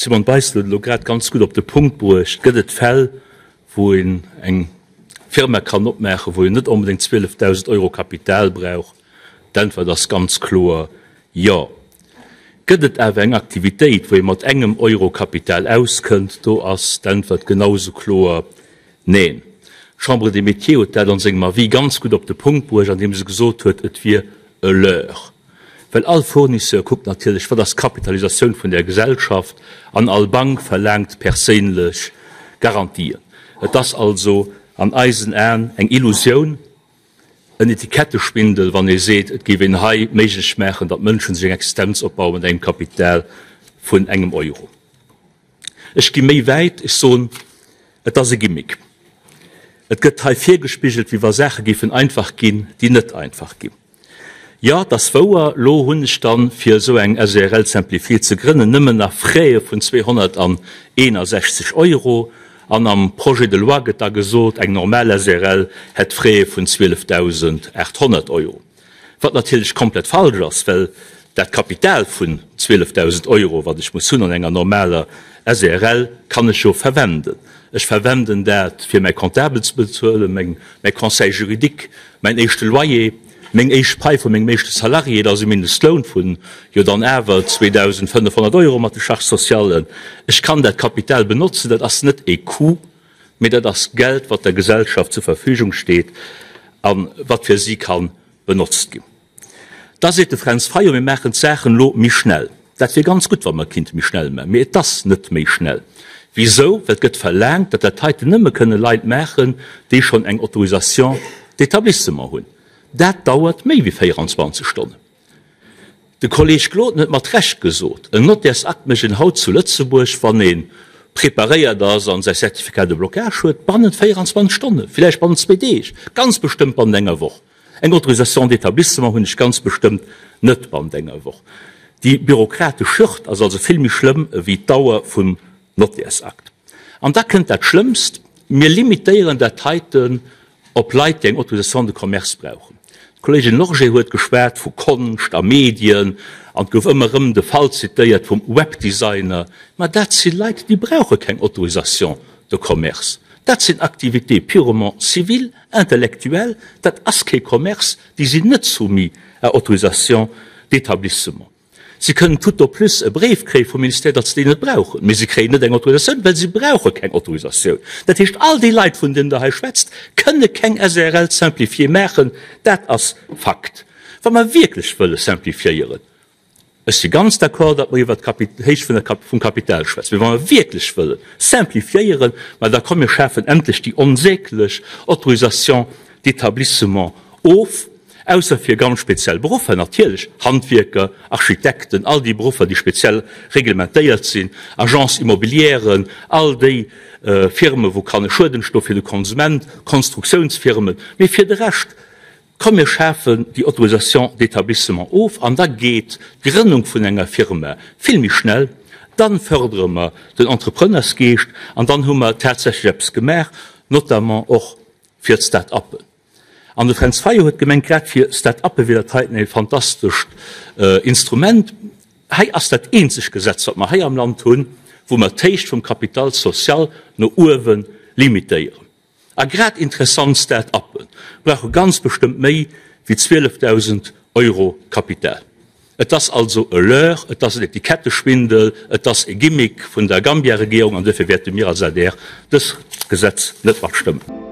D'Simone Beissel huet elo grad ganz gutt op de Punkt bruecht, Gëtt et Fäll, wou een eng Firma kann opmaachen, wou een net onbedéngt 12.000 Euro Kapital brauch? D'Äntwert ass ganz kloer Jo. Gëtt et awer eng Aktivitéit, wou ee mat engem Euro Kapital auskënnt? Do ass d'Äntwert genau esou kloer Neen. D'Chambre des Métiers huet dat an sengem Avis ganz gutt op de Punkt bruecht, andeem se gesot huet, et wier e Leurre. Well all Fournisseur kuckt natierlech, wat ass d'Kapitalisatioun vun där Gesellschaft, an all Bank verlaangt perséinlech Garantien. Et ass also an eisen Aen eng Illusioun, en Etiketteschwindel, wann ee seet, et géif een hei méiglech maachen, datt Mënschen sech eng Existenz opbauen mat engem Kapital vun engem Euro. Ech gi méi wäit, ech soen, et ass e Gimmick. Et gëtt hei virgespigelt, wéi wa Saache géifen einfach ginn, déi net einfach ginn. Jo, et ass wouer, elo hunn ech dann, fir esou eng SARL simplifiée ze grënnen, nëmmen nach Fraie vun 261 Euro. An am Projet de loi gëtt da gesot, eng normal SARL hätt Fraie vun 12.800 Euro. Wat natierlech komplett falsch ass, well dat Kapital vun 12.000 Euro, wat ech muss hunn an enger normaler SRL, kann ech jo verwenden. Ech verwenden dat, fir mäi Comptabel ze bezuelen, meng, mäi Conseil juridique, mäin éischte Loyer, meng éischt Pai vu mengem éischte Salarié, dat ass e Mindestloun vun jo dann awer 2.500 Euro mat de Charges sociales. Ech kann dat Kapital benotzen, dat ass net e Coût, mee dat ass Geld, wat der Gesellschaft zur Verfügung steet a wat fir si ka benotzt ginn. Da seet de Fränz Fayot, mir maachen d'Saachen elo méi schnell. Dat wier ganz gutt, wa mer et kinnte méi schnell maachen, mee et ass net méi schnell. Wisou? Well et gëtt verlaangt, datt dat heiten nëmme kënne Leit maachen, déi schonn eng Autorisation d'établissement hunn. Dat dauert méi wéi 24 Stonnen. De Kolleg Gloden huet mat Recht gesot, en Nottärsakt mécht een haut zu Lëtzebuerg, wann ee preparéiert ass an säi Certificat de blocage huet, bannent 24 Stonnen, villäicht bannent zwee Deeg, ganz bestëmmt bannent enger Woch. Eng Autorisation d'établissement hunn ech ganz bestëmmt net bannent enger Woch. Déi bürokratesch Hürd ass also vill méi schlëmm ewéi d'Dauer vum Nottärsakt. An da kënnt dat Schlëmmst, Mir limitéieren dat heiten op Leit, déi eng Autorisation de commerce brauchen. D'Kollegin Lorgé huet geschwat vu Konscht a Medien an et gouf ëmmer erëm de Fall zitéiert vum Webdesigner. Ma dat si Leit, déi brauche keng Autorisation de commerce. Dat sinn Activités purement civiles, intellectuelles, dat ass kee Commerce, déi sinn net soumis à autorisation d'établissement. Si kënnen tout au plus e Bréif kréie vum Ministère, datt se déi net brauchen, mee si kréien net eng Autorisatioun, well si brauche keng Autorisatioun. Dat heescht, all déi Leit, vun deenen Der hei schwätzt, kënne keng SARL simplifiée maachen. Dat ass Fakt. Wa mer wierklech wëlle simplifiéieren, ech si ganz d'accord, datt mer iwwert d'Héicht vum Kapital schwätzen, mee wa mer wierklech wëlle simplifiéieren, ma da komm mir schafen endlech déi onsäglech Autorisation d'établissement of, Ausser fir ganz speziell Beruffer natierlech, Handwierker, Architekten, all déi Beruffer, déi speziell reglementéiert sinn, Agences immobilièren, all déi Firmen, wou kann e Schued entstoe fir de Konsument, Konstruktiounsfirmen. Mee fir de Rescht, komm mir schafen déi Autorisation d'établissement of an da geet d'Grënnung vun enger Firma vill méi schnell, dann fördere mer den Entrepreneursgeescht an dann hu mer tatsächlech eppes gemaach, notamment och fir d'Start-uppen. An de Fränz Fayot huet gemengt, grad fir Start-uppe wier dat heiten e fantastescht Instrument. Hei ass dat eenzeg Gesetz, wat mer hei am Land hunn, wou mer d'Héicht vum Capital social no uewe limitéieren. A grad interessant Start-uppe brauche ganz bestëmmt méi wéi 12.000 Euro Kapital. Et ass also e Leurre, et ass en Etiketteschwindel, et ass e Gimmick vun der Gambia-Regierung an duerfir wäerte mir als adr dës Gesetz net matstëmmen.